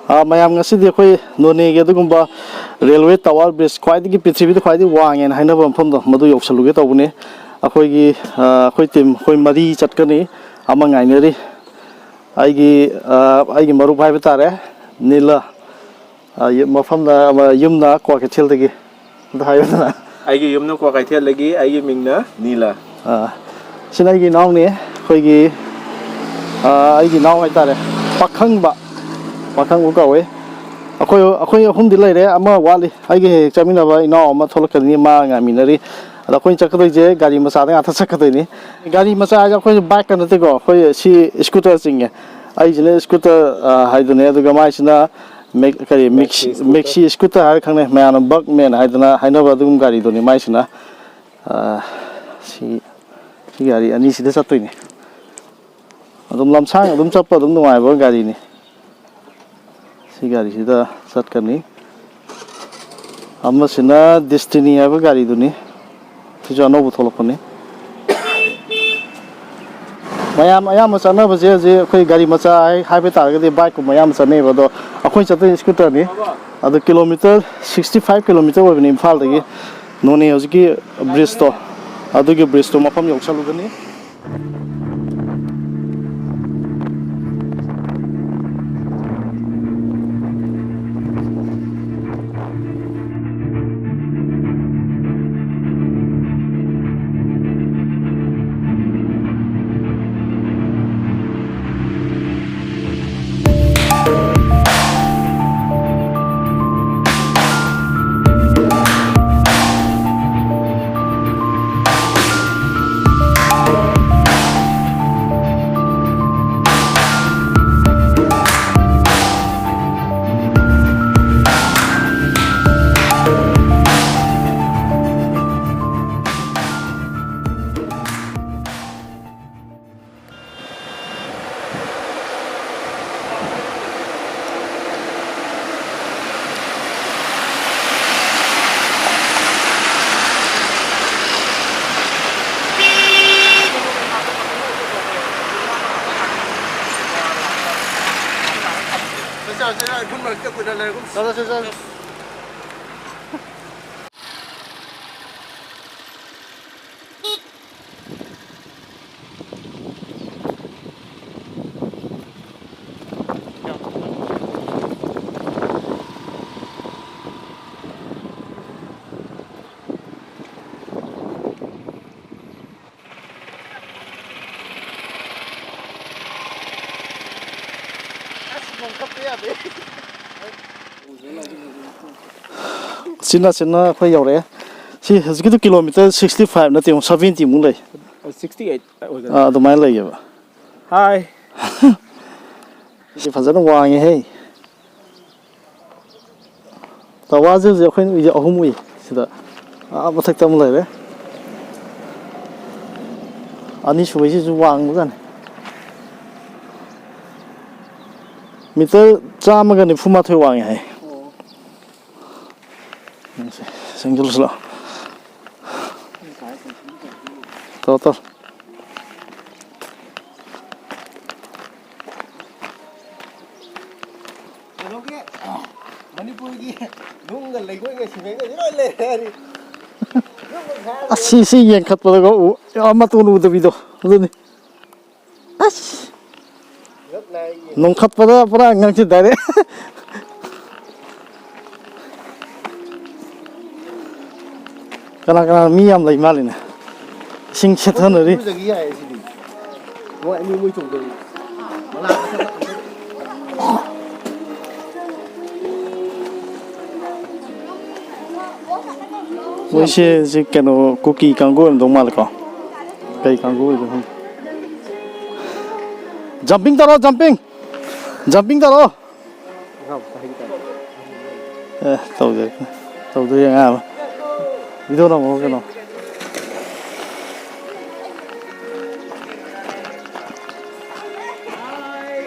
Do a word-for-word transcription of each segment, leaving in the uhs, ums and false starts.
ꯑꯥ, ꯃꯌꯥꯝ, ꯉꯁꯤꯗꯤ ꯑꯩꯈꯣꯏ ꯅꯣꯅꯦꯒꯤ ꯑꯗꯨꯒꯨꯝꯕ ꯔꯦꯜꯋꯦ ꯇꯋꯥꯔ ꯕ꯭ꯔꯤꯖ, ꯈ꯭ꯋꯥꯏꯗꯒꯤ ꯄ꯭ꯔꯤꯊꯤꯕꯤꯗ ꯈ꯭ꯋꯥꯏꯗꯒꯤ ꯋꯥꯡꯉꯦꯅ ꯍꯥꯏꯅꯕ ꯃꯐꯝꯗꯣ, ꯃꯗꯨ ꯌꯧꯁꯜꯂꯨꯒꯦ ꯇꯧꯕꯅꯤ꯫ ꯑꯩꯈꯣꯏꯒꯤ, ꯑꯥ, ꯑꯩꯈꯣꯏ ꯇꯤꯝ, ꯑꯩꯈꯣꯏ ꯃꯔꯤ ꯆꯠꯀꯅꯤ꯫ ꯑꯃ ꯉꯥꯏꯅꯔꯤ꯫ ꯑꯩꯒꯤ, ꯑꯥ, ꯑꯩꯒꯤ ꯃꯔꯨꯞ ꯍꯥꯏꯕ ꯇꯥꯔꯦ, ꯅꯤꯂ꯫ ꯑꯥ, ꯌꯨ-, ꯃꯐꯝꯅ, ꯑꯃ, ꯌꯨꯝꯅ ꯀ꯭ꯋꯥꯀꯩꯊꯦꯜꯗꯒꯤ꯫ ꯑꯝꯇ ꯍꯥꯏꯌꯨꯗꯅ꯫ ꯑꯩꯒꯤ ꯌꯨꯝꯅ ꯀ꯭ꯋꯥꯀꯩꯊꯦꯜꯗꯒꯤ, ꯑꯩꯒꯤ ꯃꯤꯡꯅ ꯅꯤꯂ꯫ ꯑꯥ, ꯁꯤꯅ ꯑꯩꯒꯤ ꯏꯅꯥꯎꯅꯤ, ꯑꯩꯈꯣꯏꯒꯤ, ꯑꯥ, ꯑꯩꯒꯤ ꯏꯅꯥꯎ ꯍꯥꯏꯇꯥꯔꯦ, ꯄꯥꯈꯪꯕ, ꯄꯥꯈꯪꯕ ꯀꯧꯋꯦ꯫ ꯑꯩꯈꯣꯏ, ꯑꯩꯈꯣꯏ ꯑꯍꯨꯝꯗꯤ ꯂꯩꯔꯦ, ꯑꯃ ꯋꯥꯠꯂꯤ, ꯑꯩꯒꯤ ꯍꯦꯛ ꯆꯠꯃꯤꯟꯅꯕ ꯏꯅꯥꯎ ꯑꯃ ꯊꯣꯛꯂꯛꯀꯅꯤ, ꯃꯥ ꯉꯥꯏꯃꯤꯟꯅꯔꯤ꯫ ꯑꯗ ꯑꯩꯈꯣꯏꯅ ꯆꯠꯀꯗꯣꯏꯁꯦ ꯒꯥꯔꯤ ꯃꯆꯥꯗ ꯉꯥꯛꯇ ꯆꯠꯀꯗꯣꯏꯅꯤ꯫ ꯒꯥꯔꯤ ꯃꯆꯥ ꯍꯥꯏꯁꯦ ꯑꯩꯈꯣꯏꯁꯦ ꯕꯥꯏꯛꯀ ꯅꯠꯇꯦꯀꯣ, ꯑꯩꯈꯣꯏ ꯁꯤ ꯁ꯭ꯀꯨꯇꯔ ꯆꯤꯡꯉꯦ꯫ ꯑꯩꯁꯤꯅ ꯁ꯭ꯀꯨꯇꯔ, ꯑꯥ, ꯍꯥꯏꯗꯨꯅꯦ, ꯑꯗꯨꯒ ꯃꯥꯏꯁꯤꯅ ꯃꯦꯛ-, ꯀꯔꯤ, Messi Messi scooter. Messi scooter ꯍꯥꯏꯔ ꯈꯪꯅꯩ ꯃꯌꯥꯝꯅ, ꯕꯛꯃꯦꯟ ꯍꯥꯏꯗꯅ ꯍꯥꯏꯅꯕ ꯑꯗꯨꯒꯨꯝꯕ ꯒꯥꯔꯤꯗꯨꯅꯤ ꯃꯥꯏꯁꯤꯅ꯫ ꯑꯥ, ꯁꯤ, ꯁꯤ ꯒꯥꯔꯤ ꯑꯅꯤꯁꯤꯗ ꯆꯠꯇꯣꯏꯅꯦ꯫ ꯑꯗꯨꯝ ꯂꯝꯁꯥꯡ ꯑꯗꯨꯝ ꯆꯠꯄ ꯑꯗꯨꯝ ꯅꯨꯡꯉꯥꯏꯕ ꯒꯥꯔꯤꯅꯤ꯫ ꯁꯤ ꯒꯥꯔꯤꯁꯤꯗ ꯆꯠꯀꯅꯤ꯫ ꯑꯃꯁꯤꯅ ꯗꯤꯁꯇꯤꯅꯤ ꯍꯥꯏꯕ ꯒꯥꯔꯤꯗꯨꯅꯤ꯫ ꯁꯤꯁꯨ ꯑꯅꯧꯕ ꯊꯣꯛꯂꯛꯄꯅꯤ꯫ ꯃꯌꯥꯝ ꯑꯌꯥꯝꯕ ꯆꯠꯅꯕꯁꯦ ꯍꯧꯖꯤꯛ ꯑꯩꯈꯣꯏ ꯒꯥꯔꯤ ꯃꯆꯥ ꯍꯥꯏ-, ꯍꯥꯏꯕ ꯇꯥꯔꯒꯗꯤ ꯕꯥꯏꯛꯀꯨꯝꯕ ꯑꯌꯥꯝꯕ ꯆꯠꯅꯩꯕ, ꯑꯗꯣ ꯑꯩꯈꯣꯏ ꯆꯠꯇꯣꯏꯁꯦ ꯁ꯭ꯀꯨꯇꯔꯅꯤ꯫ ꯑꯗꯣ ꯀꯤꯂꯣꯃꯤꯇꯔ sixty five ꯀꯤꯂꯣꯃꯤꯇꯔ ꯑꯣꯏꯕꯅꯤ ꯏꯝꯐꯥꯜꯗꯒꯤ ꯅꯣꯅꯦ ꯍꯧꯖꯤꯛꯀꯤ ꯕ꯭ꯔꯤꯖꯇꯣ, ꯑꯗꯨꯒꯤ ꯕ꯭ꯔꯤꯖꯇꯣ ꯃꯐꯝ ꯌꯧꯁꯜꯂꯨꯒꯅꯤ꯫ ꯆꯥꯁꯦ, ꯎꯐꯨꯟ ꯃꯔꯛꯇ ꯀꯨꯏꯅ ꯂꯩꯔꯒꯨꯝ꯫ ꯆꯥꯁꯦ, ꯆꯥꯁꯦ꯫ ꯑꯁ, ꯅꯣꯡ ꯀꯞꯄ ꯌꯥꯗꯦ꯫ ꯁꯤꯅ, ꯁꯤꯅ ꯑꯩꯈꯣꯏ ꯌꯧꯔꯛꯑꯦ꯫ ꯁꯤ ꯍꯧꯖꯤꯛꯀꯤꯗꯨ ꯀꯤꯂꯣꯃꯤꯇꯔ sixty five ꯅꯠꯇꯦ, seventy ꯃꯨꯛ ꯂꯩ꯫ Sixty eight ꯑꯣꯏꯒꯅꯤ꯫ ꯑꯥ, ꯑꯗꯨꯃꯥꯏꯅ ꯂꯩꯌꯦꯕ꯫ ꯍꯥꯏ꯫ ꯁꯤ ꯐꯖꯅ ꯋꯥꯡꯉꯦꯍꯦ꯫ ꯇꯋꯥꯁꯦ ꯍꯧꯖꯤꯛ ꯑꯩꯈꯣꯏꯅ ꯎꯏꯁꯦ ꯑꯍꯨꯝ ꯎꯏ ꯁꯤꯗ꯫ ꯑꯥ, ꯃꯊꯛꯇ ꯑꯃ ꯂꯩꯔꯦ꯫ ꯑꯅꯤꯁꯨꯕꯩꯁꯤꯁꯨ ꯋꯥꯡꯕꯖꯥꯠꯅꯤ꯫ ꯃꯤꯇꯔ ꯆꯥꯝꯃꯒ ꯅꯤꯐꯨ ꯃꯥꯊꯣꯏ ꯋꯥꯡꯉꯦ ꯍꯥꯏ꯫ ꯌꯦꯡꯁꯦ, ꯆꯪꯁꯤꯜꯂꯨꯁꯤ ꯂꯥꯛꯑꯣ꯫ ꯇꯧ, ꯇꯧ꯫ ꯀꯩꯅꯣꯒꯤ, ꯃꯅꯤꯄꯨꯔꯒꯤ ꯅꯨꯡꯒ ꯂꯩꯉꯣꯏꯒ ꯁꯤꯃꯦꯟꯒꯁꯦ ꯂꯣꯏ ꯂꯩꯔꯦ ꯍꯥꯏꯔꯤ꯫ ꯑꯁ, ꯁꯤ, ꯁꯤ ꯌꯦꯡꯈꯠꯄꯗꯒ ꯎ-, ꯑꯃꯇꯣꯟ ꯎꯗꯕꯤꯗꯣ, ꯑꯗꯨꯅꯤ꯫ ꯑꯁ! ꯅꯣꯡꯈꯠꯄꯗ ꯄꯨꯔꯥ ꯉꯥꯡꯁꯤꯟ ꯗꯥꯏꯔꯦꯛ꯫ ꯀꯅꯥ ꯀꯅꯥ ꯃꯤ ꯌꯥꯝ ꯂꯩ ꯃꯥꯜꯂꯤꯅꯦ꯫ ꯏꯁꯤꯡ ꯁꯦꯠꯊꯅꯔꯤ꯫ ꯏꯔꯨꯖꯒꯦ ꯌꯥꯏꯌꯦ ꯁꯤꯗꯤ꯫ ꯃꯣꯏ ꯑꯅꯤ ꯃꯣꯏ ꯆꯣꯡꯗꯣꯔꯤ꯫ ꯃꯣꯏꯁꯦ ꯁꯤ ꯀꯩꯅꯣ ꯀꯨꯀꯤ ꯀꯥꯡꯕꯨ ꯑꯣꯏꯔꯝꯗꯧ ꯃꯥꯜꯂꯦꯀꯣ꯫ ꯀꯩ ꯀꯥꯡꯕꯨ ꯑꯣꯏꯗꯣꯏꯅꯣ ꯈꯪꯗꯦ꯫ Jumping ꯇꯧꯔꯣ, jumping! Jumping ꯇꯧꯔꯣ! ꯑꯦ, ꯇꯧꯗꯦ꯫ ꯇꯧꯗꯣꯏ ꯑꯉꯥꯡ ꯑꯃ꯫ Video ꯅꯝꯃꯣ ꯀꯩꯅꯣ꯫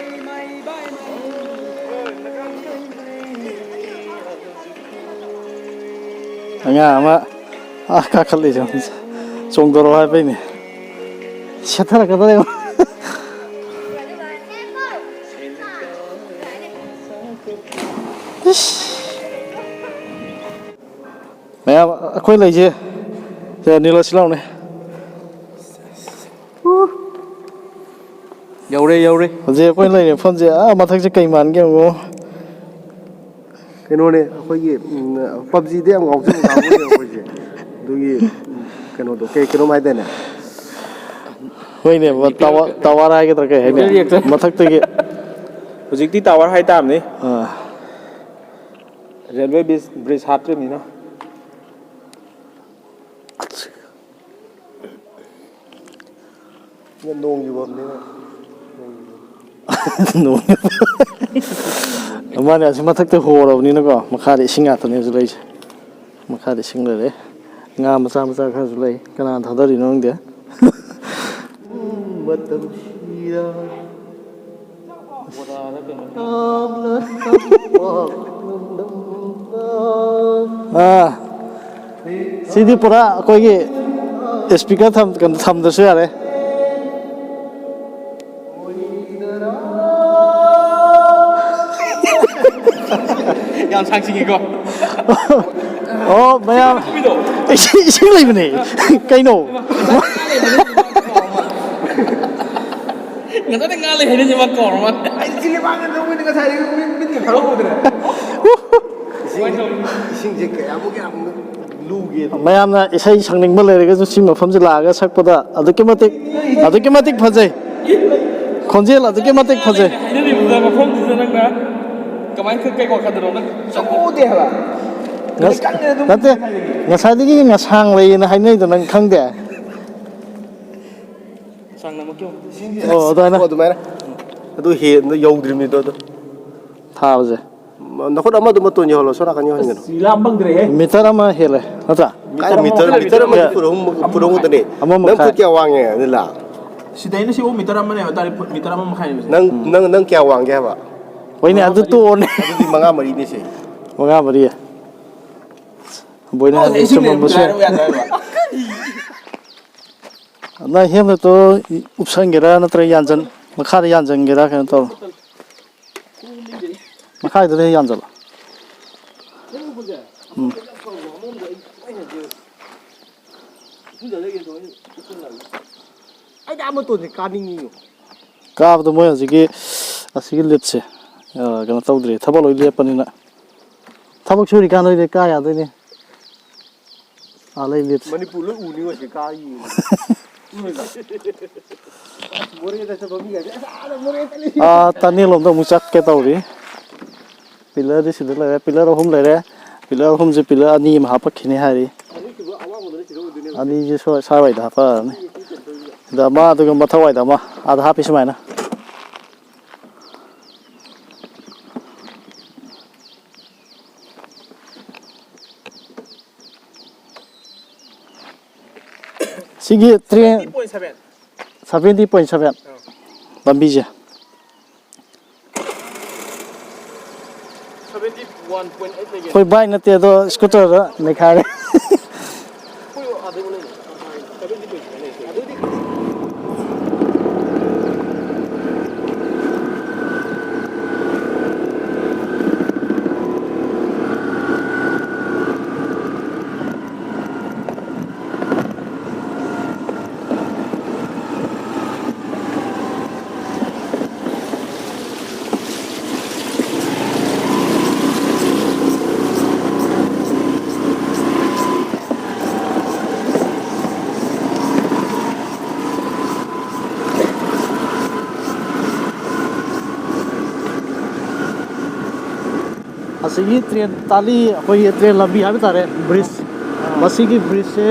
ꯑꯉꯥꯡ ꯑꯃ ꯑꯥ ꯀꯥꯈꯠꯂꯤꯁꯦ ꯆꯣꯡꯊꯔꯛꯑꯣ ꯍꯥꯏꯕꯩꯅꯦ꯫ ꯁꯦꯠꯊꯔꯛꯀꯗꯧꯔꯦ꯫ ꯏꯁ꯫ ꯃꯌꯥꯝ ꯑꯩꯈꯣꯏ ꯂꯩꯁꯦ, ꯁꯦ, ꯅꯤꯂꯣ ꯁꯤ ꯂꯥꯎꯅꯦ꯫ ꯌꯧꯔꯦ, ꯌꯧꯔꯦ꯫ ꯍꯧꯖꯤꯛ ꯑꯩꯈꯣꯏ ꯂꯩꯔꯤꯕ ꯃꯐꯝꯁꯦ, ꯑꯥ, ꯃꯊꯛꯁꯦ ꯀꯩ ꯃꯥꯟꯒꯦ ꯌꯦꯡꯉꯣ꯫ ꯀꯩꯅꯣꯅꯦ, ꯑꯩꯈꯣꯏꯒꯤ, ꯎꯝ, ꯄꯞꯖꯤꯗ ꯌꯥꯝ ꯉꯥꯎꯖꯕ ꯀꯥꯡꯕꯨꯅꯦ ꯑꯩꯈꯣꯏꯁꯦ꯫ ꯑꯗꯨꯒꯤ, ꯎꯝ, ꯀꯩꯅꯣꯗꯣ, ꯀꯩ, ꯀꯩꯅꯣꯝ ꯍꯥꯏꯗꯥꯏꯅꯦ? ꯍꯣꯏꯅꯦ, ꯇꯥꯋꯥ-, ꯇꯥꯋꯥꯔ ꯍꯥꯏꯒꯗ꯭ꯔꯥ ꯀꯩ ꯍꯥꯏꯅꯤ? Nuclear reactor꯫ ꯃꯊꯛꯇꯒꯤ꯫ ꯍꯧꯖꯤꯛꯇꯤ ꯇꯥꯋꯥꯔ ꯍꯥꯏ ꯇꯥꯕꯅꯤ꯫ ꯑꯥ꯫ ꯔꯦꯜꯋꯦ ꯕ꯭ꯔꯤꯖ, ꯕ꯭ꯔꯤꯖ ꯍꯥꯞꯇ꯭ꯔꯤꯕꯅꯤꯅ꯫ ꯅꯣꯡ ꯌꯨꯐꯝꯅꯤꯅ꯫ ꯅꯣꯡ꯫ ꯃꯥꯅꯦ, ꯑꯁꯤ ꯃꯊꯛꯇ ꯍꯣꯔꯕꯅꯤꯅꯀꯣ, ꯃꯈꯥꯗ ꯏꯁꯤꯡ ꯉꯥꯛꯇꯅꯦ ꯍꯧꯖꯤꯛ ꯂꯩꯔꯤꯁꯦ꯫ ꯃꯈꯥꯗ ꯏꯁꯤꯡ ꯂꯩꯔꯦ꯫ ꯉꯥ ꯃꯆꯥ ꯃꯆꯥ ꯈꯔꯁꯨ ꯂꯩ꯫ ꯀꯅꯥꯅ ꯊꯥꯗꯔꯤꯅꯣ ꯈꯪꯗꯦ꯫ ꯃꯇꯝꯁꯤꯗ ꯑꯥ, ꯁꯤꯗꯤ ꯄꯨꯔꯥ ꯑꯩꯈꯣꯏꯒꯤ ꯏꯁꯄꯤꯀꯔ ꯊꯝ-, ꯀꯩꯅꯣ, ꯊꯝꯗ꯭ꯔꯁꯨ ꯌꯥꯔꯦ꯫ ꯌꯥꯝ ꯁꯥꯡꯆꯤꯡꯉꯤꯀꯣ꯫ ꯑꯣ, ꯃꯌꯥꯝ꯫ ꯏꯁꯤꯡ, ꯏꯁꯤꯡ ꯂꯩꯕꯅꯦ꯫ ꯀꯩꯅꯣ? ꯉꯁꯥꯏꯗꯩ ꯉꯥ ꯂꯩ ꯍꯥꯏꯅꯁꯦ ꯃꯥ ꯀꯧꯔ ꯃꯥꯜꯂꯦ꯫ ꯑꯩ ꯆꯤꯂꯤ ꯃꯥꯡꯉꯦ ꯅꯪꯉꯣꯟꯗ ꯉꯁꯥꯏꯗꯒꯤ ꯃꯤꯠ, ꯃꯤꯠꯀ ꯈꯔ ꯎꯗ꯭ꯔꯦ꯫ ꯏꯁꯤꯡ, ꯏꯁꯤꯡꯁꯦ ꯀꯌꯥꯃꯨꯛ ꯌꯥꯝꯅ ꯂꯨꯒꯦ꯫ ꯃꯌꯥꯝꯅ ꯏꯁꯩ ꯁꯛꯅꯤꯡꯕ ꯂꯩꯔꯒꯁꯨ ꯁꯤ ꯃꯐꯝꯁꯦ ꯂꯥꯛꯑꯒ ꯁꯛꯄꯗ ꯑꯗꯨꯛꯀꯤ ꯃꯇꯤꯛ, ꯑꯗꯨꯛꯀꯤ ꯃꯇꯤꯛ ꯐꯖꯩ꯫ ꯈꯣꯟꯖꯦꯜ ꯑꯗꯨꯛꯀꯤ ꯃꯇꯤꯛ ꯐꯖꯩ꯫ ꯍꯥꯏꯅꯔꯤꯕꯗꯨꯗ ꯃꯐꯝꯗꯨꯗ ꯅꯪꯅ ꯀꯃꯥꯏꯅ, ꯀꯩ ꯋꯥꯈꯜꯗꯅꯣ ꯅꯪ? ꯆꯠꯊꯣꯛꯎꯗꯦ ꯍꯥꯏꯕ꯫ ꯉꯁ-, ꯅꯠꯇꯦ, ꯉꯁꯥꯏꯗꯒꯤ ꯉꯁꯥꯡ ꯂꯩꯌꯦꯅ ꯍꯥꯏꯅꯩꯗꯣ ꯅꯪ ꯈꯪꯗꯦ? ꯆꯥꯡ ꯅꯃꯛꯀꯤ ꯑꯣꯏ꯫ ꯑꯣ, ꯑꯗꯨꯃꯥꯏꯅ꯫ ꯑꯣ, ꯑꯗꯨꯃꯥꯏꯅ꯫ ꯑꯗꯨ ꯍꯦꯟꯕ ꯌꯧꯗ꯭ꯔꯤꯕꯅꯤꯗꯣ ꯑꯗꯣ꯫ ꯊꯥꯕꯁꯦ꯫ ꯃ-, ꯅꯈꯨꯠ ꯑꯃꯗꯨ ꯃꯇꯣꯟ ꯌꯧꯍꯜꯂꯣ, ꯁꯣꯝ ꯅꯥꯀꯟ ꯌꯧꯍꯟꯒꯅꯨ꯫ ꯑꯁ, ꯂꯥꯝ ꯐꯪꯗ꯭ꯔꯦꯍꯦ꯫ ꯃꯤꯇꯔ ꯑꯃ ꯍꯦꯜꯂꯦ, ꯅꯠꯇ꯭ꯔꯥ? ꯀꯥꯏ ꯃꯤꯇꯔ, ꯃꯤꯇꯔ ꯑꯃ ꯃꯤꯇꯔ ꯑꯃꯗꯤ ꯐꯨꯠ ꯑꯍꯨꯝ, ꯐꯨꯠ ꯑꯍꯨꯝ ꯈꯛꯇꯅꯦ꯫ ꯑꯃ ꯅꯪ ꯃꯈꯥꯏ꯫ ꯐꯨꯠ ꯀꯌꯥ ꯋꯥꯡꯉꯦ, ꯑꯅꯤꯂꯥ? ꯁꯤꯗꯩꯅ ꯁꯤꯕꯨ ꯃꯤꯇꯔ ꯑꯃꯅꯦ ꯍꯥꯏꯕ ꯇꯥꯔꯦ, ꯐꯨꯠ ꯃꯤꯇꯔ ꯑꯃ ꯃꯈꯥꯏꯅꯦꯕ ꯁꯦ꯫ ꯅꯪ, ꯎꯝ꯫ ꯅꯪ, ꯅꯪ ꯀꯌꯥ ꯋꯥꯡꯒꯦ ꯍꯥꯏꯕ? ꯍꯣꯏꯅꯦ, ꯑꯗꯨ ꯇꯣꯛꯑꯣꯅꯦ꯫ ꯑꯗꯨꯗꯤ ꯃꯉꯥ ꯃꯔꯤꯅꯦ ꯁꯦ꯫ ꯃꯉꯥ ꯃꯔꯤ꯫ ꯕꯣꯏꯅ ꯑꯣ, ꯍꯥꯏꯕꯗꯨ ꯏꯁꯤꯡ ꯆꯨꯝꯃꯝꯕꯁꯨ ꯌꯥꯏ꯫ ꯂꯩꯔꯝꯗ꯭ꯔꯦ ꯍꯥꯏꯕ ꯌꯥꯗ꯭ꯔꯦ ꯍꯥꯏꯕ꯫ ꯅꯪ ꯍꯦꯜꯃꯦꯠꯇꯣ ꯎꯞꯁꯟꯒꯦꯔꯥ ꯅꯠꯇ꯭ꯔꯒ ꯌꯥꯟꯖꯟ-, ꯃꯈꯥꯗ ꯌꯥꯟꯖꯟꯒꯦꯔꯥ ꯀꯩꯅꯣ ꯇꯧꯔꯣ꯫ ꯃꯈꯥꯏꯗꯨꯗ ꯍꯦꯛ ꯌꯥꯟꯖꯜꯂꯣ꯫ ꯎꯝ꯫ ꯀꯥꯕꯗꯣ ꯃꯣꯏ ꯍꯧꯖꯤꯛꯀꯤ ꯑꯁꯤꯒꯤ ꯂꯤꯠꯁꯦ, ꯑ, ꯀꯩꯅꯣ ꯇꯧꯗ꯭ꯔꯤ, ꯊꯕꯛ ꯂꯣꯏ ꯂꯦꯞꯄꯅꯤꯅ꯫ ꯊꯕꯛ ꯁꯨꯔꯤꯀꯥꯟꯗ ꯑꯣꯏꯗꯤ ꯀꯥ ꯌꯥꯗꯣꯏꯅꯤ꯫ ꯑꯥ, ꯂꯩ ꯂꯤꯠꯁꯦ꯫ ꯃꯅꯤꯄꯨꯔ ꯂꯣꯏ ꯎꯅꯤꯉꯣ ꯁꯤ ꯀꯥ ꯌꯦꯡꯉꯣ꯫ ꯃꯣꯔꯦꯗ ꯆꯠꯄ ꯃꯤꯒꯁꯦ, "ꯑꯁ, ꯑꯥꯗ ꯃꯣꯔꯦ ꯆꯠꯂꯤ"꯫ ꯑꯥ, ꯇꯅꯦꯜ ꯂꯣꯝꯗ ꯑꯃꯨꯛ ꯆꯠꯀꯦ ꯇꯧꯔꯤ꯫ ꯄꯤꯂꯔꯗꯤ ꯁꯤꯗ ꯂꯩꯔꯦ, ꯄꯤꯂꯔ ꯑꯍꯨꯝ ꯂꯩꯔꯦ꯫ ꯄꯤꯂꯔ ꯑꯍꯨꯝꯁꯦ ꯄꯤꯂꯔ ꯑꯅꯤ ꯑꯃ ꯍꯥꯞꯄꯛꯈꯤꯅꯤ ꯍꯥꯏꯔꯤ꯫ ꯑꯅꯤꯁꯤꯕꯨ ꯑꯋꯥꯡꯕꯗꯅ ꯁꯤꯗ ꯑꯣꯏꯗꯣꯏꯅꯦꯕ꯫ ꯑꯅꯤꯁꯦ ꯁ꯭ꯋꯥꯏ-, ꯁ꯭ꯋꯥꯏꯋꯥꯏꯗ ꯍꯥꯞꯄꯛꯑꯅꯤ꯫ ꯑꯗ ꯑꯃ ꯑꯗꯨꯒ ꯃꯊꯛꯋꯥꯏꯗ ꯑꯃ ꯑꯥꯗ ꯍꯥꯞꯄꯤ ꯁꯨꯃꯥꯏꯅ꯫ ꯁꯤꯒꯤ train seventy point seven꯫ Seventy point seven꯫ ꯑꯥ꯫ ꯂꯝꯕꯤꯁꯦ꯫ Seventy one point eight ꯂꯩꯒꯦ꯫ ꯑꯩꯈꯣꯏ ꯕꯥꯏꯛ ꯅꯠꯇꯦ ꯑꯗꯣ, ꯁ꯭ꯀꯨꯇꯔꯗ ꯅꯩꯈꯥꯏꯔꯦ꯫ ꯑꯩꯈꯣꯏ ꯑꯥꯗꯩ ꯂꯩ꯫ Seventy point seven ꯂꯩ꯫ ꯑꯗꯨꯗꯤ ꯑꯁꯤꯒꯤ ꯇ꯭ꯔꯦꯟ ꯇꯥꯂꯤ, ꯑꯩꯈꯣꯏꯒꯤ ꯇ꯭ꯔꯦꯟ ꯂꯝꯕꯤ ꯍꯥꯏꯕ ꯇꯥꯔꯦ, ꯕ꯭ꯔꯤꯖ꯫ ꯃꯁꯤꯒꯤ ꯕ꯭ꯔꯤꯖꯁꯦ,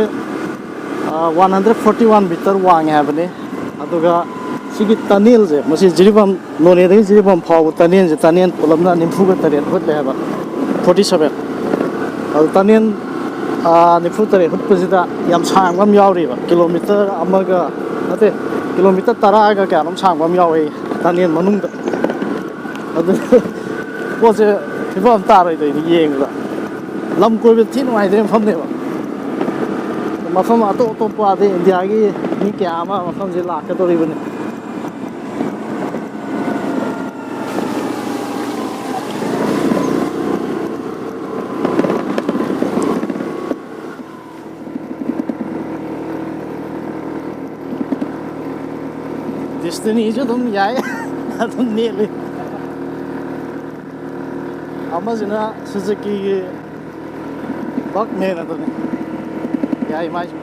ꯑ, one hundred forty one meter ꯋꯥꯡꯉꯦ ꯍꯥꯏꯕꯅꯤ꯫ ꯑꯗꯨꯒ ꯁꯤꯒꯤ ꯇꯅꯦꯜꯁꯦ, ꯃꯁꯤ ꯖꯤꯔꯤꯕꯥꯝ, ꯅꯣꯅꯦꯗꯒꯤ ꯖꯤꯔꯤꯕꯥꯝ ꯐꯥꯎꯕ ꯇꯅꯦꯜꯁꯦ, ꯇꯅꯦꯜ ꯄꯨꯂꯞꯅ ꯅꯤꯐꯨꯒ ꯇꯔꯦꯠ ꯍꯨꯠꯂꯦ ꯍꯥꯏꯕ, forty seven꯫ ꯑꯗꯨ ꯇꯅꯦꯜ, ꯑ, ꯅꯤꯐꯨ ꯇꯔꯦꯠ ꯍꯨꯠꯄꯁꯤꯗ ꯌꯥꯝ ꯁꯥꯡꯕ ꯑꯃ ꯌꯥꯎꯔꯤꯕ, ꯀꯤꯂꯣꯃꯤꯇꯔ ꯑꯃꯒ, ꯅꯠꯇꯦ, ꯀꯤꯂꯣꯃꯤꯇꯔ ꯇꯔꯥꯒ ꯀꯌꯥꯅꯣꯝ ꯁꯥꯡꯕ ꯑꯃ ꯌꯥꯎꯋꯦ ꯇꯅꯦꯜ ꯃꯅꯨꯡꯗ꯫ ꯑꯗꯨ ꯄꯣꯠꯁꯦ ꯐꯤꯕꯝ ꯑꯃ ꯇꯥꯔꯣꯏꯗꯣꯏꯅꯤ ꯌꯦꯡꯕꯗ꯫ ꯂꯝ ꯀꯣꯏꯕ ꯊꯤ ꯅꯨꯡꯉꯥꯏꯗꯣꯏ ꯃꯐꯝꯅꯦꯕ꯫ ꯃꯐꯝ ꯑꯇꯣꯞ ꯑꯇꯣꯞꯄ ꯑꯗꯩ ꯏꯟꯗꯤꯌꯥꯒꯤ ꯃꯤ ꯀꯌꯥ ꯑꯃ ꯃꯐꯝꯁꯦ ꯂꯥꯛꯀꯗꯧꯔꯤꯕꯅꯤ꯫ ꯁꯤꯅꯤꯁꯨ ꯑꯗꯨꯝ ꯌꯥꯏ꯫ ꯑꯗꯨꯝ ꯅꯦꯠꯂꯤ꯫ ꯑꯃꯁꯤꯅ ꯁꯨꯖꯨꯀꯤꯒꯤ ꯕꯛꯃꯦꯟ ꯑꯗꯨꯅꯤ꯫ ꯌꯥꯏ ꯃꯥꯏꯁꯨ꯫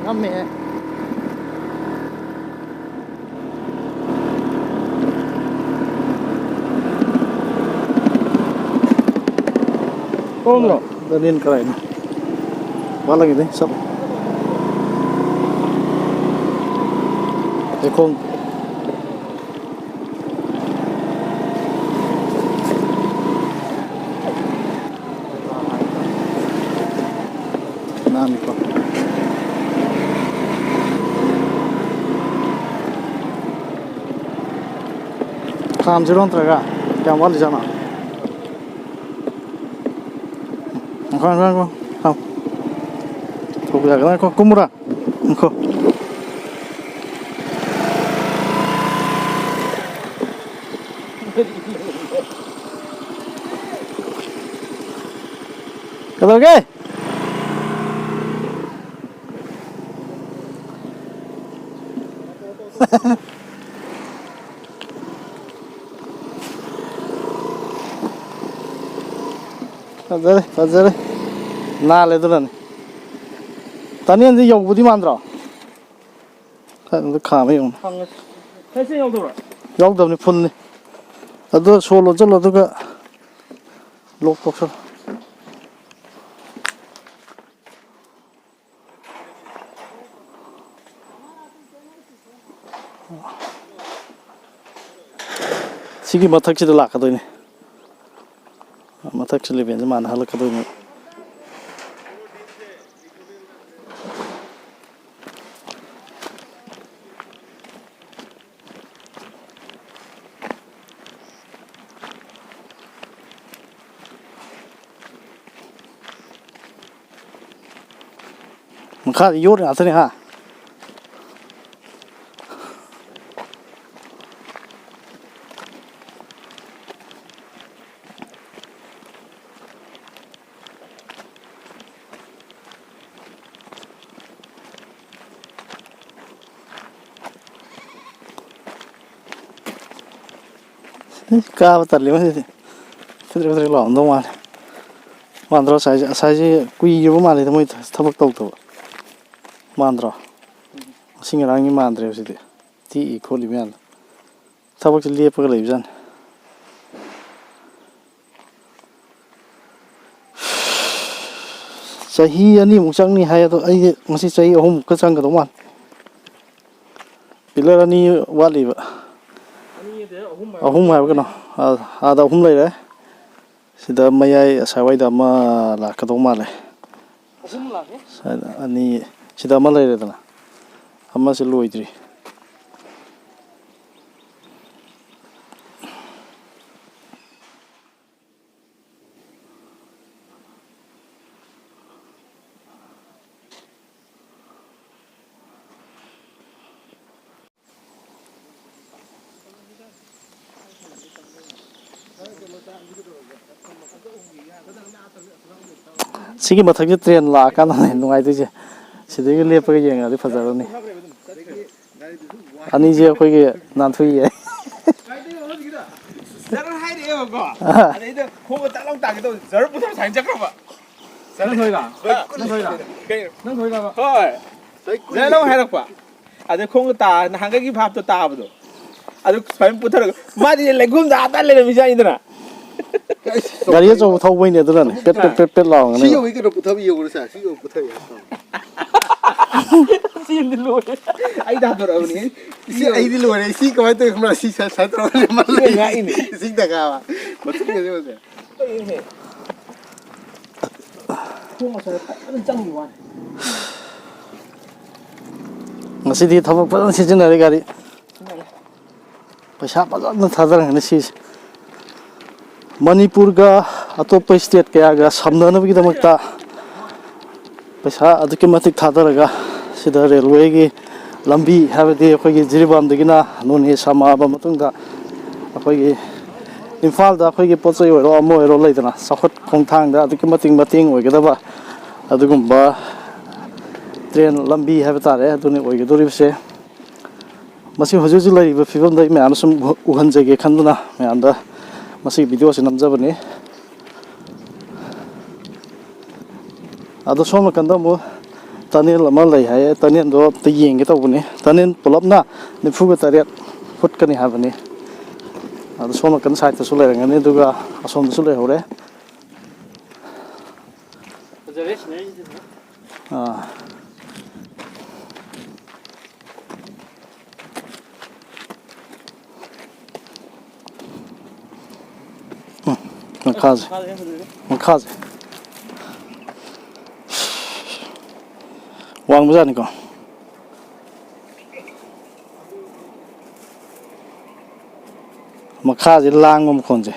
ꯉꯝꯃꯦꯍꯦ꯫ ꯀꯔꯣꯝꯗꯅꯣ? ꯗꯅꯤꯟ ꯀꯔꯥꯏꯅꯣ? ꯋꯥꯠꯂꯒꯗꯤ ꯆꯠꯂꯣ꯫ ꯂꯩꯈꯣꯝ꯫ ꯅꯥꯟꯅꯤꯀꯣ꯫ ꯈꯥꯝꯁꯤꯔꯣ ꯅꯠꯇ꯭ꯔꯒ ꯀꯌꯥꯝ ꯋꯥꯠꯂꯤꯖꯥꯠꯅꯣ? ꯉꯥꯏꯈꯣ, ꯉꯥꯏꯈꯣ, ꯉꯥꯏꯈꯣ꯫ ꯊꯧꯕ ꯌꯥꯒꯗ꯭ꯔꯥ? ꯉꯥꯏꯈꯣ, ꯀꯨꯝꯃꯨꯔꯥ? ꯉꯥꯏꯈꯣ꯫ ꯀꯩꯗꯧꯔꯒꯦ? ꯐꯖꯔꯦ, ꯐꯖꯔꯦ꯫ ꯅꯥꯜꯂꯦ ꯑꯗꯨꯅꯅꯦ꯫ ꯇꯅꯦꯜꯗꯤ ꯌꯧꯕꯗꯤ ꯃꯥꯟꯗ꯭ꯔꯣ? ꯈꯔ ꯈꯥꯝꯃ ꯌꯦꯡꯉꯨ꯫ ꯐꯪꯉꯦ꯫ ꯐꯦꯟꯁꯤꯡ ꯌꯧꯗꯕ꯭ꯔꯣ? ꯌꯥꯎꯗꯕꯅꯤ, ꯐꯨꯜꯅꯤ꯫ ꯑꯗꯣ ꯁꯣ ꯂꯣꯟꯁꯤꯜꯂꯣ, ꯑꯗꯨꯒ ꯂꯣꯛ ꯇꯧꯁꯜꯂꯣ꯫ ꯁꯤꯒꯤ ꯃꯊꯛꯁꯤꯗ ꯂꯥꯛꯀꯗꯣꯏꯅꯤ꯫ ꯃꯊꯛꯁꯤ ꯂꯦꯚꯦꯜꯁꯤ ꯃꯥꯟꯅꯍꯜꯂꯛꯀꯗꯣꯏꯅꯤ꯫ ꯃꯈꯥꯗꯤ ꯌꯣꯠ ꯉꯥꯛꯇꯅꯤ ꯍꯥ꯫ ꯀꯥꯕ ꯇꯜꯂꯤ ꯃꯁꯤꯗꯤ꯫ ꯐꯗ꯭ꯔꯤꯛ ꯐꯗ꯭ꯔꯤꯛ ꯂꯥꯎꯔꯝꯗꯧ ꯃꯥꯜꯂꯦ꯫ ꯃꯥꯟꯗ꯭ꯔꯣ? ꯉꯁꯥꯏꯁꯦ, ꯉꯁꯥꯏꯁꯦ ꯀꯨꯏꯔꯕ ꯃꯥꯜꯂꯦꯗ ꯃꯣꯏ ꯊꯕꯛ ꯇꯧꯗꯕ꯫ ꯃꯥꯟꯗ꯭ꯔꯣ? ꯉꯁꯤ ꯉꯔꯥꯡꯒꯤ ꯃꯥꯟꯗ꯭ꯔꯦꯕ ꯁꯤꯗꯤ꯫ ꯇꯦꯛꯏ ꯈꯣꯠꯂꯤ ꯃꯌꯥꯝꯗꯣ꯫ ꯊꯕꯛꯁꯦ ꯂꯦꯞꯄꯒ ꯂꯩꯕꯖꯥꯠꯅꯤ꯫ ꯆꯍꯤ ꯑꯅꯤꯃꯨꯛ ꯆꯪꯅꯤ ꯍꯥꯏ, ꯑꯗꯣ ꯑꯩꯗꯤ ꯉꯁꯤ ꯆꯍꯤ ꯑꯍꯨꯝꯃꯨꯛꯀ ꯆꯪꯒꯗꯧ ꯃꯥꯜꯂꯦ꯫ ꯄꯤꯂꯔ ꯑꯅꯤ ꯋꯥꯠꯂꯤꯕ꯫ ꯑꯅꯤꯗꯤ ꯑꯍꯨꯝ ꯍꯥꯏꯕ ꯑꯍꯨꯝ ꯍꯥꯏꯕ ꯀꯩꯅꯣ? ꯑꯥ, ꯑꯥꯗ ꯑꯍꯨꯝ ꯂꯩꯔꯦ꯫ ꯁꯤꯗ ꯃꯌꯥꯏ ꯑꯁꯥꯏꯋꯥꯏꯗ ꯑꯃ ꯂꯥꯛꯀꯗꯧ ꯃꯥꯜꯂꯦ꯫ ꯑꯍꯨꯝ ꯂꯥꯛꯑꯦ? ꯁ꯭ꯋꯥꯏꯗ ꯑꯅꯤ, ꯁꯤꯗ ꯑꯃ ꯂꯩꯔꯦꯗꯅ, ꯑꯃꯁꯤ ꯂꯣꯏꯗ꯭ꯔꯤ꯫ ꯁꯤꯒꯤ ꯃꯊꯛꯁꯦ ꯇ꯭ꯔꯦꯟ ꯂꯥꯛꯑꯀꯥꯟꯗꯅꯦ ꯅꯨꯡꯉꯥꯏꯗꯣꯏꯁꯦ꯫ ꯁꯤꯗꯒꯤ ꯂꯦꯞꯄꯒ ꯌꯦꯡꯉꯗꯤ ꯐꯖꯔꯅꯤ꯫ ꯑꯅꯤꯁꯦ ꯑꯩꯈꯣꯏꯒꯤ ꯅꯥꯟꯊꯨꯏꯌꯦ꯫ ꯖꯔ ꯍꯥꯏꯔꯛꯑꯦꯕꯀꯣ꯫ ꯑꯥ꯫ ꯑꯗꯩꯗ ꯈꯣꯡꯒ ꯇꯛ ꯂꯥꯎ ꯇꯥꯒꯦ ꯇꯧꯕ꯫ ꯖꯔ ꯄꯨꯊꯣꯛ ꯁꯥꯏꯅ ꯆꯠꯈ꯭ꯔꯕ꯫ ꯅꯪ ꯊꯣꯏꯔꯣ? ꯅꯪ ꯊꯣꯏꯔꯣ? ꯀꯩꯅꯣ? ꯅꯪ ꯊꯣꯏꯔꯕ? ꯍꯣꯏ꯫ ꯖꯔ ꯂꯥꯎ ꯍꯥꯏꯔꯛꯄ꯫ ꯑꯗꯩ ꯈꯣꯡꯒ ꯇꯥ-, ꯅꯍꯥꯟꯒꯩꯒꯤ ꯚꯥꯞꯇꯣ ꯇꯥꯕꯗꯣ꯫ ꯑꯗꯨ ꯁꯨꯃꯥꯏꯅ ꯄꯨꯊꯔꯒ, ꯃꯥꯗꯤ ꯂꯩꯈꯣꯝꯗ ꯑꯥ ꯇꯥꯟ ꯂꯩꯔꯝꯃꯤꯖꯥꯠꯅꯤꯗꯅ꯫ ꯒꯥꯔꯤ ꯑꯆꯧꯕ ꯊꯧꯕꯩꯅꯦ ꯑꯗꯨꯅꯅꯦ꯫ ꯄꯦꯠ, ꯄꯦꯠ, ꯄꯦꯠ, ꯄꯦꯠ ꯂꯥꯎꯔꯒꯅꯦ꯫ ꯁꯤ ꯌꯧꯏ ꯀꯩꯅꯣ, ꯄꯨꯊꯕꯤ ꯌꯧꯔꯦ ꯁꯦ꯫ ꯁꯤ ꯌꯧ ꯄꯨꯊꯕꯤ ꯌꯥꯗ꯭ꯔꯣ? ꯆꯦꯟꯗꯤ ꯂꯣꯏꯔꯦ꯫ ꯑꯩ ꯊꯥꯗꯣꯔꯛꯑꯕꯅꯤ꯫ ꯁꯤ ꯑꯩꯗꯤ ꯂꯣꯏꯔꯦ꯫ ꯁꯤ ꯀꯃꯥꯏꯅ ꯇꯧꯔꯤꯅꯣ? ꯈꯪꯕ꯭ꯔꯥ? ꯁꯤ ꯁ-, ꯁ-, ꯇꯧꯔꯒ ꯂꯩ ꯃꯥ ꯂꯩ꯫ ꯉꯥꯛꯏꯅꯦ꯫ ꯏꯁꯤꯡ ꯊꯛꯀꯥꯕ꯫ ꯃꯊꯛꯇ ꯌꯦꯡꯉꯨꯁꯦ꯫ ꯀꯩꯅꯣꯅꯦ? ꯈꯣꯡ ꯃꯁꯥꯗ ꯐꯖꯅ ꯆꯪꯈꯤꯕ ꯋꯥꯅꯤ꯫ ꯉꯁꯤꯗꯤ ꯊꯕꯛ ꯐꯖꯅ ꯁꯤꯖꯤꯟꯅꯔꯦ ꯒꯥꯔꯤ꯫ ꯁꯤꯖꯤꯟꯅꯔꯦ꯫ ꯄꯩꯁꯥ ꯐꯖꯅ ꯊꯥꯗꯔꯝꯒꯅꯤ ꯁꯤꯁꯦ꯫ ꯃꯅꯤꯄꯨꯔꯒ ꯑꯇꯣꯞꯄ state ꯀꯌꯥꯒ ꯁꯝꯅꯅꯕꯒꯤꯗꯃꯛꯇ ꯄꯩꯁꯥ ꯑꯗꯨꯛꯀꯤ ꯃꯇꯤꯛ ꯊꯥꯗꯔꯒ ꯁꯤꯗ railwayꯒꯤ ꯂꯝꯕꯤ, ꯍꯥꯏꯕꯗꯤ ꯑꯩꯈꯣꯏꯒꯤ ꯖꯤꯔꯤꯕꯥꯝꯗꯒꯤꯅ ꯅꯣꯅꯦ ꯁꯝꯃꯛꯑꯕ ꯃꯇꯨꯡꯗ ꯑꯩꯈꯣꯏꯒꯤ ꯏꯝꯐꯥꯜꯗ ꯑꯩꯈꯣꯏꯒꯤ ꯄꯣꯠ ꯆꯩ ꯑꯣꯏꯔꯣ ꯑꯃ ꯑꯣꯏꯔꯣ ꯂꯩꯗꯅ, ꯆꯥꯎꯈꯠ ꯈꯣꯡꯊꯥꯡꯗ ꯑꯗꯨꯛꯀꯤ ꯃꯇꯤꯛ ꯃꯇꯦꯡ ꯑꯣꯏꯒꯗꯕ ꯑꯗꯨꯒꯨꯝꯕ train ꯂꯝꯕꯤ ꯍꯥꯏꯕ ꯇꯥꯔꯦ, ꯑꯗꯨꯅꯤ ꯑꯣꯏꯒꯗꯧꯔꯤꯕꯁꯦ꯫ ꯃꯁꯤ ꯍꯧꯖꯤꯛ ꯍꯧꯖꯤꯛ ꯂꯩꯔꯤꯕ ꯐꯤꯕꯝꯗ ꯑꯩ ꯃꯌꯥꯝꯗ ꯁꯨꯝ ꯎꯍꯟꯖꯒꯦ ꯈꯟꯗꯨꯅ ꯃꯌꯥꯝꯗ ꯃꯁꯤꯒꯤ ꯚꯤꯗꯤꯑꯣꯁꯤ ꯅꯝꯖꯕꯅꯤ꯫ ꯑꯗꯣ ꯁꯣꯝ ꯅꯥꯀꯟꯗ ꯑꯃꯨꯛ ꯇꯅꯦꯜ ꯑꯃ ꯂꯩ ꯍꯥꯏꯌꯦ, ꯇꯅꯦꯜꯗꯣ ꯑꯝꯇ ꯌꯦꯡꯒꯦ ꯇꯧꯕꯅꯤ꯫ ꯇꯅꯦꯜ ꯄꯨꯂꯞꯅ ꯅꯤꯐꯨꯒ ꯇꯔꯦꯠ ꯐꯨꯠꯀꯅꯤ ꯍꯥꯏꯕꯅꯤ꯫ ꯑꯗꯣ ꯁꯣꯝ ꯅꯥꯀꯟ ꯁꯥꯏꯠꯇꯁꯨ ꯂꯩꯔꯝꯒꯅꯤ, ꯑꯗꯨꯒ ꯑꯁꯣꯝꯗꯁꯨ ꯂꯩꯍꯧꯔꯦ꯫ ꯐꯖꯔꯦ ꯁꯤꯅꯔꯤꯁꯤꯗꯤ꯫ ꯑꯥ꯫ ꯎꯝ, ꯃꯈꯥꯁꯦ꯫ ꯃꯈꯥꯁꯦ꯫ ꯋꯥꯡꯕꯖꯥꯠꯅꯤꯀꯣ꯫ ꯃꯈꯥꯁꯦ ꯂꯥꯡꯕ ꯃꯈꯣꯟꯁꯦ꯫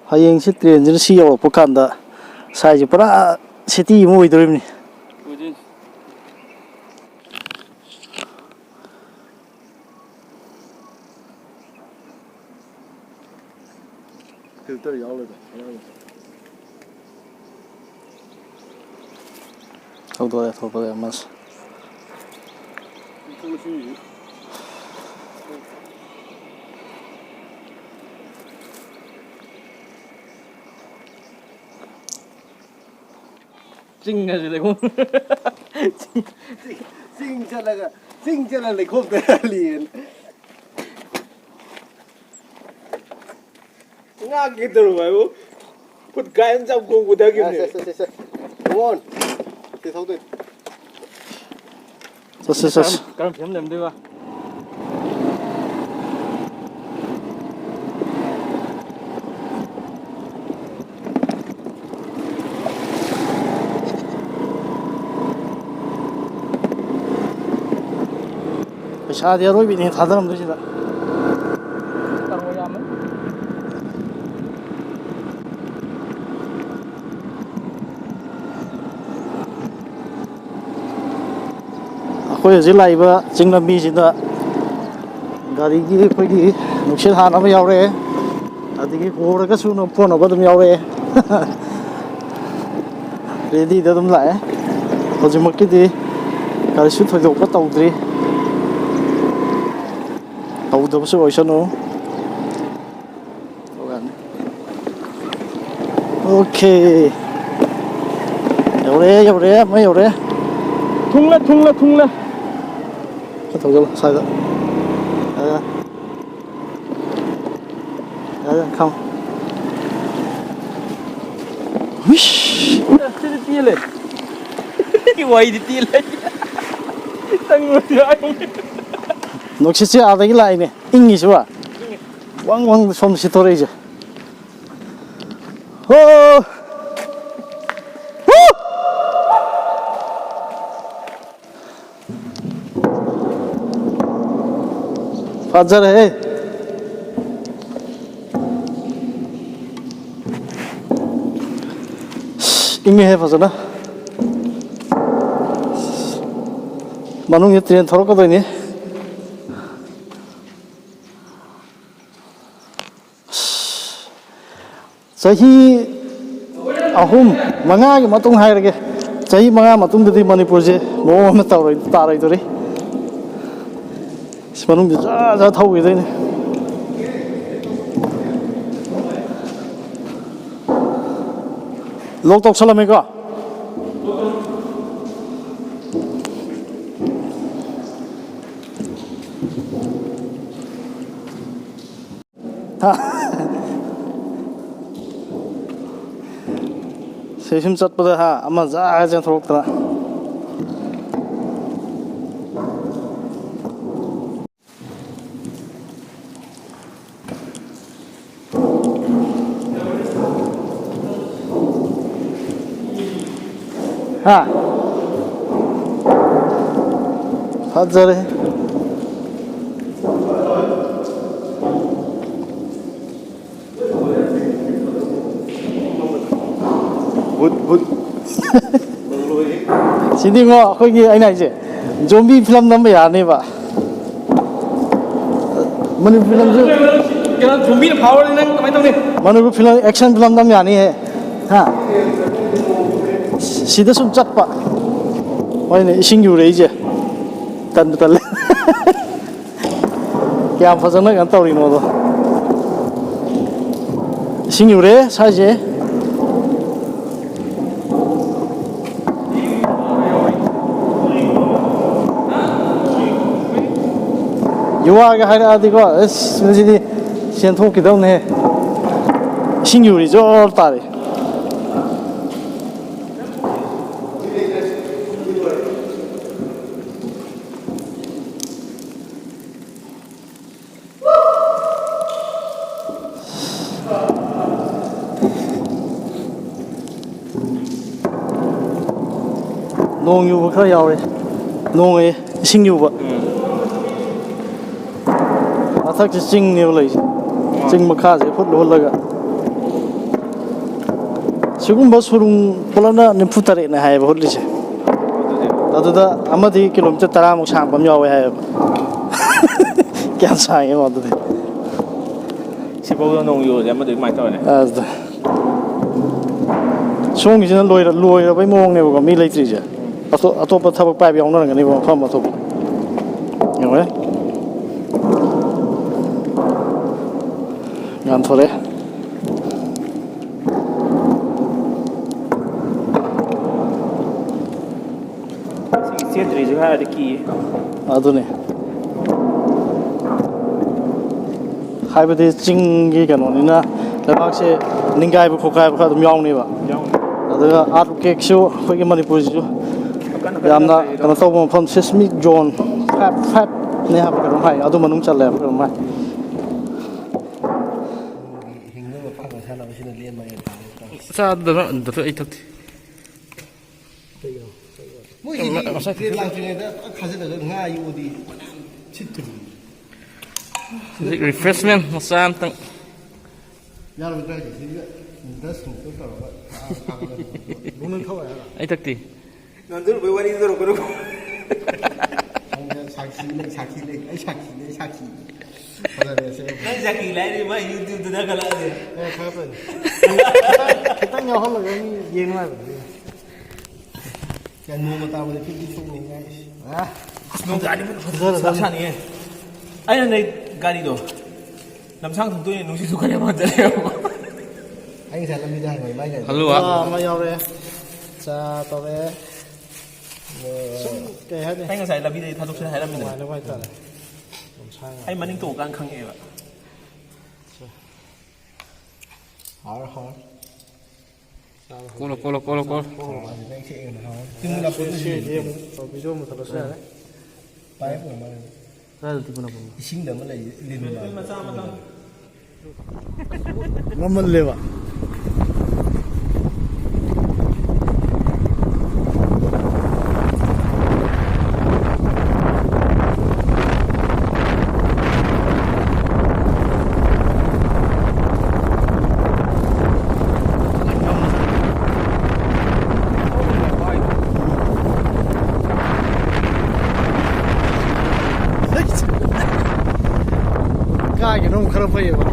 ꯍꯌꯦꯡꯁꯤ ꯇ꯭ꯔꯦꯟꯁꯤꯅ ꯁꯤ ꯌꯧꯔꯛꯄ ꯀꯥꯟꯗ ꯁ꯭ꯋꯥꯏꯁꯦ ꯄꯨꯔꯥ ꯁꯤꯇꯤ ꯑꯃ ꯑꯣꯏꯗꯣꯔꯤꯕꯅꯤ꯫ ꯑꯣꯏꯗꯣꯏꯅꯤ꯫ ꯐꯤꯜꯇꯔ ꯌꯥꯎꯔꯦꯗ ꯑꯌꯥꯝꯕ꯫ ꯊꯧꯗꯣꯔꯛꯑꯦ, ꯊꯧꯗꯣꯔꯛꯑꯦ ꯑꯃꯁꯦ꯫ ꯆꯤꯡ ꯍꯥꯏꯁꯦ ꯂꯩꯈꯣꯝ꯫ ꯆꯤꯡ, ꯆꯤꯡ ꯆꯠꯂꯒ, ꯆꯤꯡ ꯆꯠꯂꯒ ꯂꯩꯈꯣꯝꯗ ꯂꯤꯌꯦꯅ꯫ ꯉꯥꯒꯦ ꯇꯧꯔꯝꯃꯦ ꯍꯥꯏꯕꯨ꯫ ꯈꯨꯠ ꯀꯥꯏ ꯑꯃ ꯆꯞ ꯈꯣꯡ ꯄꯨꯊꯈꯤꯕꯅꯦ꯫ ꯁꯦ, ꯁꯦ, ꯁꯦ, ꯁꯦ꯫ Come on꯫ ꯁꯤ ꯊꯧꯗꯣꯏꯅꯤ꯫ ꯆꯠꯁꯤ, ꯆꯠꯁꯤ꯫ ꯀꯔꯝ, ꯀꯔꯝ ꯐꯤꯕꯝ ꯂꯩꯔꯝꯗꯣꯏꯕ? ꯄꯩꯁꯥꯗꯤ ꯑꯔꯣꯏꯕꯤꯅꯦ ꯊꯥꯗꯔꯝꯗꯣꯏꯁꯤꯗ꯫ ꯀꯔꯣꯔ ꯌꯥꯝꯃꯦ꯫ ꯑꯩꯈꯣꯏ ꯍꯧꯖꯤꯛ ꯂꯥꯛꯏꯕ ꯆꯤꯡ ꯂꯝꯕꯤꯁꯤꯗ ꯒꯥꯔꯤꯒꯤ ꯑꯩꯈꯣꯏꯒꯤ ꯅꯨꯡꯁꯤꯠ ꯍꯥꯟꯅꯕ ꯌꯥꯎꯔꯛꯑꯦ, ꯑꯗꯒꯤ ꯍꯣꯔꯒꯁꯨ ꯅꯣꯛꯐꯅꯕ ꯑꯗꯨꯝ ꯌꯥꯎꯔꯛꯑꯦ꯫ ꯔꯦꯗꯤꯗ ꯑꯗꯨꯝ ꯂꯥꯛꯑꯦ꯫ ꯍꯧꯖꯤꯛꯃꯛꯀꯤꯗꯤ ꯀꯔꯤꯁꯨ ꯊꯣꯏꯗꯣꯛꯄ ꯇꯧꯗ꯭ꯔꯤ꯫ ꯇꯧꯗꯕꯁꯨ ꯑꯣꯏꯁꯅꯨ꯫ ꯑꯣꯀꯦ꯫ ꯌꯧꯔꯦ, ꯌꯧꯔꯦ, ꯑꯃ ꯌꯧꯔꯦ꯫ ꯊꯨꯡꯂꯦ, ꯊꯨꯡꯂꯦ, ꯊꯨꯡꯂꯦ꯫ ꯈꯔ ꯊꯧꯖꯜꯂꯣ, ꯁ꯭ꯋꯥꯏꯗ꯫ ꯌꯥꯔꯦ, ꯌꯥꯔꯦ꯫ ꯌꯥꯔꯦ, ꯈꯥꯝꯃꯣ꯫ ꯍꯨꯏꯁ! ꯁꯤꯗꯤ ꯇꯦꯜꯂꯦ꯫ ꯋꯥꯏꯗꯤ ꯇꯦꯜꯂꯦ꯫ ꯆꯪꯉꯨꯔꯁꯤ ꯍꯥꯏꯕꯅꯤ꯫ ꯅꯨꯡꯁꯤꯠꯁꯦ ꯑꯥꯗꯒꯤ ꯂꯥꯛꯏꯅꯦ, ꯏꯪꯉꯤꯁꯤꯕ꯫ ꯋꯥꯡ ꯋꯥꯡ ꯁꯣꯝꯗ ꯁꯤꯠꯊꯣꯔꯛꯏꯁꯦ꯫ ꯍꯣ! ꯍꯨ! ꯐꯖꯔꯦꯍꯦ꯫ ꯏꯪꯉꯦꯍꯦ ꯐꯖꯅ꯫ ꯃꯅꯨꯡꯗ ꯇ꯭ꯔꯦꯟ ꯊꯧꯔꯛꯀꯗꯣꯏꯅꯤ꯫ ꯆꯍꯤ ꯑꯍꯨꯝ, ꯃꯉꯥꯒꯤ ꯃꯇꯨꯡ ꯍꯥꯏꯔꯒꯦ꯫ ꯆꯍꯤ ꯃꯉꯥ ꯃꯇꯨꯡꯗꯗꯤ ꯃꯅꯤꯄꯨꯔꯁꯦ ꯃꯑꯣꯡ ꯑꯃ ꯇꯧꯔꯣꯏ-, ꯇꯥꯔꯣꯏꯗꯣꯔꯤ꯫ ꯁꯤ ꯃꯅꯨꯡꯁꯦ ꯖꯥ ꯖꯥ ꯊꯧꯈꯤꯗꯣꯏꯅꯦ꯫ ꯂꯣꯛ ꯇꯧꯁꯜꯂꯝꯃꯦꯀꯣ꯫ ꯍꯥ? ꯁꯤ ꯁꯨꯝ ꯆꯠꯄꯗ ꯍꯥ, ꯑꯃ ꯖꯥ ꯆꯦꯟꯊꯣꯔꯛꯇꯅ꯫ ꯍꯥ? ꯐꯖꯔꯦ꯫ ꯁꯤꯗꯤꯉꯣ, ꯑꯩꯈꯣꯏꯒꯤ, ꯑꯩꯅ ꯍꯥꯏꯁꯦ, ꯖꯣꯝꯕꯤ ꯐꯤꯂꯝ ꯅꯝꯕ ꯌꯥꯔꯅꯦꯕ꯫ ꯃꯅꯤꯄꯨꯔ ꯐꯤꯂꯝꯁꯨ ꯀꯩꯅꯣ, ꯖꯣꯝꯕꯤꯅ ꯐꯥꯎꯔꯗꯤ ꯅꯪ ꯀꯃꯥꯏꯅ ꯇꯧꯅꯤ? ꯃꯅꯤꯄꯨꯔ ꯐꯤꯂꯝ, ꯑꯦꯛꯁꯟ ꯐꯤꯂꯝ ꯅꯝ ꯌꯥꯅꯤꯍꯦ꯫ ꯍꯥ? ꯁꯤꯗ ꯁꯨꯝ ꯆꯠꯄ꯫ ꯍꯣꯏꯅꯦ, ꯏꯁꯤꯡ ꯌꯨꯔꯛꯏꯁꯦ꯫ ꯇꯟꯕꯨ ꯇꯜꯂꯦ꯫ ꯀꯌꯥꯝ ꯐꯖꯅ ꯀꯩꯅꯣ ꯇꯧꯔꯤꯅꯣꯗꯣ꯫ ꯏꯁꯤꯡ ꯌꯨꯔꯦ ꯁ꯭ꯋꯥꯏꯁꯦ꯫ ꯌꯨꯋꯥꯒ ꯍꯥꯏꯔꯛꯑꯗꯤꯀꯣ, ꯑꯁ, ꯃꯁꯤꯗꯤ ꯆꯦꯟꯊꯣꯛꯈꯤꯗꯧꯅꯦ꯫ ꯏꯁꯤꯡ ꯌꯨꯔꯤ ꯖꯣꯔ ꯇꯥꯔꯦ꯫ ꯅꯣꯡ ꯌꯨꯕ ꯈꯔ ꯌꯥꯎꯔꯦ꯫ ꯅꯣꯡ ꯑꯌꯦ, ꯏꯁꯤꯡ ꯌꯨꯕ꯫ ꯎꯝ꯫ ꯃꯊꯛꯁꯦ ꯆꯤꯡꯅꯦꯕ ꯂꯩꯁꯦ꯫ ꯆꯤꯡ ꯃꯈꯥꯁꯦ ꯐꯨꯠ ꯂꯣꯜꯂꯒ꯫ ꯁꯤꯒꯨꯝꯕ ꯁꯨꯔꯨꯡ ꯄꯨꯂꯞꯅ ꯅꯤꯐꯨ ꯇꯔꯦꯠꯅꯦ ꯍꯥꯏꯌꯦꯕ ꯍꯨꯠꯂꯤꯁꯦ꯫ ꯑꯗꯨꯗ ꯑꯃꯗꯤ ꯀꯤꯂꯣꯃꯤꯇꯔ ꯇꯔꯥꯃꯨꯛ ꯁꯥꯡꯕ ꯑꯃ ꯌꯥꯎꯋꯦ ꯍꯥꯏꯌꯦꯕ꯫ ꯀꯌꯥꯝ ꯁꯥꯡꯉꯦ ꯌꯦꯡꯉꯣ ꯑꯗꯨꯗꯤ꯫ ꯁꯤꯐꯥꯎꯗ ꯅꯣꯡ ꯌꯨꯔꯗꯤ ꯑꯃꯗꯤ ꯀꯃꯥꯏꯅ ꯇꯧꯔꯅꯤ? ꯑꯗꯨꯗ꯫ ꯁꯣꯝꯒꯤꯁꯤꯅ ꯂꯣꯏꯔ-, ꯂꯣꯏꯔꯕꯩ ꯃꯑꯣꯡꯅꯦꯕꯀꯣ, ꯃꯤ ꯂꯩꯇ꯭ꯔꯤꯁꯦ꯫ ꯑꯇꯣ-, ꯑꯇꯣꯞꯄ ꯊꯕꯛ ꯄꯥꯏꯕ ꯌꯥꯎꯅꯔꯝꯒꯅꯤꯕ ꯃꯐꯝ ꯑꯇꯣꯞꯄ꯫ ꯌꯦꯡꯉꯨꯅꯦ꯫ ꯉꯥꯟꯊꯣꯔꯛꯑꯦ꯫ ꯁꯤꯒꯤ ꯆꯦꯟꯗ꯭ꯔꯤꯁꯤꯒ ꯍꯥꯏꯔꯗꯤ ꯀꯤꯌꯦ꯫ ꯑꯗꯨꯅꯦ꯫ ꯍꯥꯏꯕꯗꯤ ꯆꯤꯡꯒꯤ ꯀꯩꯅꯣꯅꯤꯅ ꯂꯩꯕꯥꯛꯁꯦ ꯅꯤꯡꯒꯥꯏꯕ ꯈꯣꯠꯀꯥꯏꯕ ꯈꯔ ꯑꯗꯨꯝ ꯌꯥꯎꯅꯦꯕ꯫ ꯌꯥꯎꯅꯤ꯫ ꯑꯗꯨꯒ ꯑꯥꯔꯠ ꯀ꯭ꯋꯦꯛꯁꯨ ꯑꯩꯈꯣꯏꯒꯤ ꯃꯅꯤꯄꯨꯔꯁꯤꯁꯨ ꯑꯀꯟ ꯑꯀꯟꯕ ꯌꯥꯝꯅ ꯂꯩꯔꯤꯗꯣ꯫ ꯀꯩꯅꯣ ꯇꯧꯕ ꯃꯐꯝ, seismic zone five, five ꯅꯦ ꯍꯥꯏꯕ ꯀꯩꯅꯣꯝ ꯍꯥꯏ, ꯑꯗꯨ ꯃꯅꯨꯡ ꯆꯜꯂꯦ ꯍꯥꯏꯕ ꯀꯩꯅꯣꯝ ꯍꯥꯏ꯫ ꯍꯤꯡꯅꯕ ꯄꯥꯡꯒꯜ ꯁꯥꯟꯅꯕꯁꯤꯅ ꯂꯦꯟ ꯃꯥꯡ ꯌꯥꯝ ꯇꯥꯔꯦ꯫ ꯆꯥꯗꯅ ꯑꯝꯇ ꯑꯩ ꯊꯛꯇꯦ꯫ ꯃꯣꯏꯒꯤꯗꯤ ꯉꯁꯥꯏ ꯇ꯭ꯔꯦꯟ ꯂꯥꯛꯇ꯭ꯔꯤꯉꯩꯗ ꯐꯖꯅ ꯈꯥꯖꯤꯜꯂꯒ ꯉꯥ ꯌꯣꯛꯑꯗꯤ ꯐꯅꯌꯥꯝ ꯁꯤꯠꯇꯣꯔꯤ꯫ ꯍꯧꯖꯤꯛ refreshment ꯃꯆꯥ ꯑꯝꯇꯪ꯫ ꯌꯥꯔꯣꯏꯗ꯭ꯔꯥ ꯍꯥꯏꯁꯦ? ꯁꯤꯒ ꯗꯁ ꯃꯨꯛꯇ ꯇꯧꯔꯒ ꯊꯥ-, ꯊꯥꯒꯠꯂꯒ ꯅꯪ ꯊꯛꯑꯣꯏ ꯍꯥꯏꯔꯣ? ꯑꯩ ꯊꯛꯇꯦ꯫ ꯅꯥꯟꯊꯔꯨꯕꯩ ꯋꯥꯔꯤꯗꯨ ꯇꯧꯔꯛꯀꯅꯨ꯫ ꯅꯪꯁꯦ ꯁꯥꯈꯤ ꯂꯩ, ꯁꯥꯈꯤ ꯂꯩ, ꯑꯩ ꯁꯥꯈꯤ ꯂꯩ, ꯁꯥꯈꯤ꯫ ꯐꯖꯔꯦ ꯁꯦ꯫ ꯅꯪ ꯁꯥꯈꯤ ꯂꯩ ꯍꯥꯏꯔꯗꯤ ꯃꯥꯏ YouTube-ꯇ ꯊꯥꯒꯠꯂꯛꯑꯗꯤ꯫ ꯑꯦ, ꯊꯥꯒꯠꯇꯣꯏꯅꯦ꯫ ꯈꯤꯇꯪ, ꯈꯤꯇꯪ ꯌꯥꯎꯍꯜꯂꯒ ꯃꯤ ꯌꯦꯡ ꯅꯨꯡꯉꯥꯏꯕꯗꯨꯒꯤ꯫ ꯅꯣꯡꯃ ꯇꯥꯕꯗ ꯐꯤꯐꯇꯤ ꯁꯣꯛꯅꯤ, guys꯫ ꯑꯁ, ꯅꯣꯡ ꯇꯥꯔꯗꯤ ꯐꯖꯔꯗꯕꯅꯤ꯫ ꯆꯞ ꯆꯥꯅꯤꯌꯦ꯫ ꯑꯩꯅ ꯅꯣꯏ ꯒꯥꯔꯤꯗꯣ ꯂꯝꯁꯥꯡ ꯊꯣꯛꯇꯣꯏꯅꯦ, ꯅꯨꯡꯁꯤꯠꯁꯨ ꯈꯔ ꯌꯥꯝ ꯍꯟꯖꯜꯂꯦꯕꯀꯣ꯫ ꯑꯩ ꯉꯁꯥꯏ ꯂꯝꯕꯤꯗ ꯍꯪꯉꯦ, ꯃꯥꯏ ꯒꯥꯔꯤꯗꯣ꯫ ꯍꯜꯂꯨꯋꯥ꯫ ꯆꯥ ꯑꯃ ꯌꯥꯎꯔꯦ꯫ ꯆꯥ ꯇꯧꯔꯦ꯫ ꯁꯨꯝ ꯀꯩ ꯍꯥꯏꯅꯤ? ꯑꯩ ꯉꯁꯥꯏ ꯂꯝꯕꯤꯗꯒꯤ ꯊꯥꯗꯣꯛꯁꯤꯅ ꯍꯥꯏꯔꯝꯃꯤꯗꯅ꯫ ꯅꯨꯡꯉꯥꯏꯅꯕ ꯍꯥꯏꯇꯥꯔꯦ꯫ ꯂꯝꯁꯥꯡ ꯑꯩ ꯃꯅꯤꯡ ꯇꯣꯡꯉꯀꯥꯟꯗ ꯈꯪꯉꯛꯑꯦꯕ꯫ ꯍꯥꯎꯔꯦ, ꯍꯥꯎꯔꯦ꯫ ꯀꯣꯠꯂꯣ, ꯀꯣꯠꯂꯣ, ꯀꯣꯠꯂꯣ, ꯀꯣꯠꯂꯣ꯫ ꯁꯤ, ꯁꯤ, ꯁꯤ ꯑꯃꯨꯛ ꯚꯤꯗꯤꯑꯣ ꯑꯃꯨꯛ ꯊꯥꯒꯠꯂꯁꯨ ꯌꯥꯔꯦ꯫ ꯄꯥꯏꯞ ꯑꯣꯏꯔ ꯃꯥꯜꯂꯦ꯫ ꯀꯗꯥꯏꯗ ꯇꯤꯡꯈꯠꯂꯛꯄꯅꯣ? ꯏꯁꯤꯡꯗ ꯑꯃ ꯂꯩ, ꯂꯤꯟ ꯃꯥꯜꯂꯦ꯫ ꯃꯝꯃꯜꯂꯦꯕ꯫ ꯀꯥꯏꯒꯤꯅꯣ ꯑꯃꯨꯛ ꯈꯔ ꯐꯩꯌꯦꯕ꯫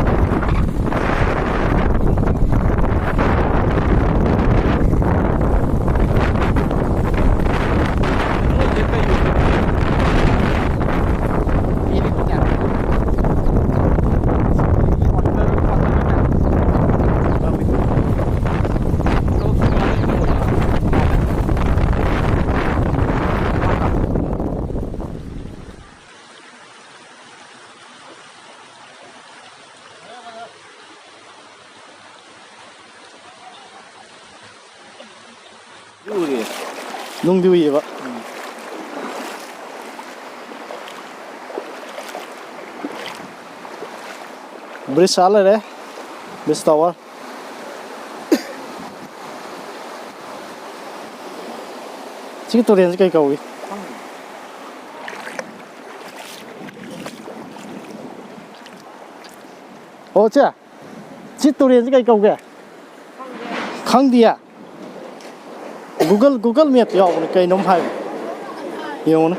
ꯎꯔꯦ꯫ ꯅꯨꯡꯗꯤ ꯎꯏꯌꯦꯕ꯫ ꯕ꯭ꯔꯤꯖ ꯁꯥ ꯂꯩꯔꯦ꯫ Bridge tower. ꯁꯤꯒꯤ ꯇꯨꯔꯦꯟꯁꯤ ꯀꯩ ꯀꯧꯏ? ꯑꯣ, ꯆꯦ, ꯁꯤ ꯇꯨꯔꯦꯟꯁꯤ ꯀꯩ ꯀꯧꯒꯦ? ꯈꯪꯗꯤꯌꯦ? Google, Google Map ꯌꯥꯎꯕꯅꯦ, ꯀꯩꯅꯣꯝ ꯍꯥꯏꯕꯅꯦ꯫ ꯌꯦꯡꯉꯨꯅꯦ꯫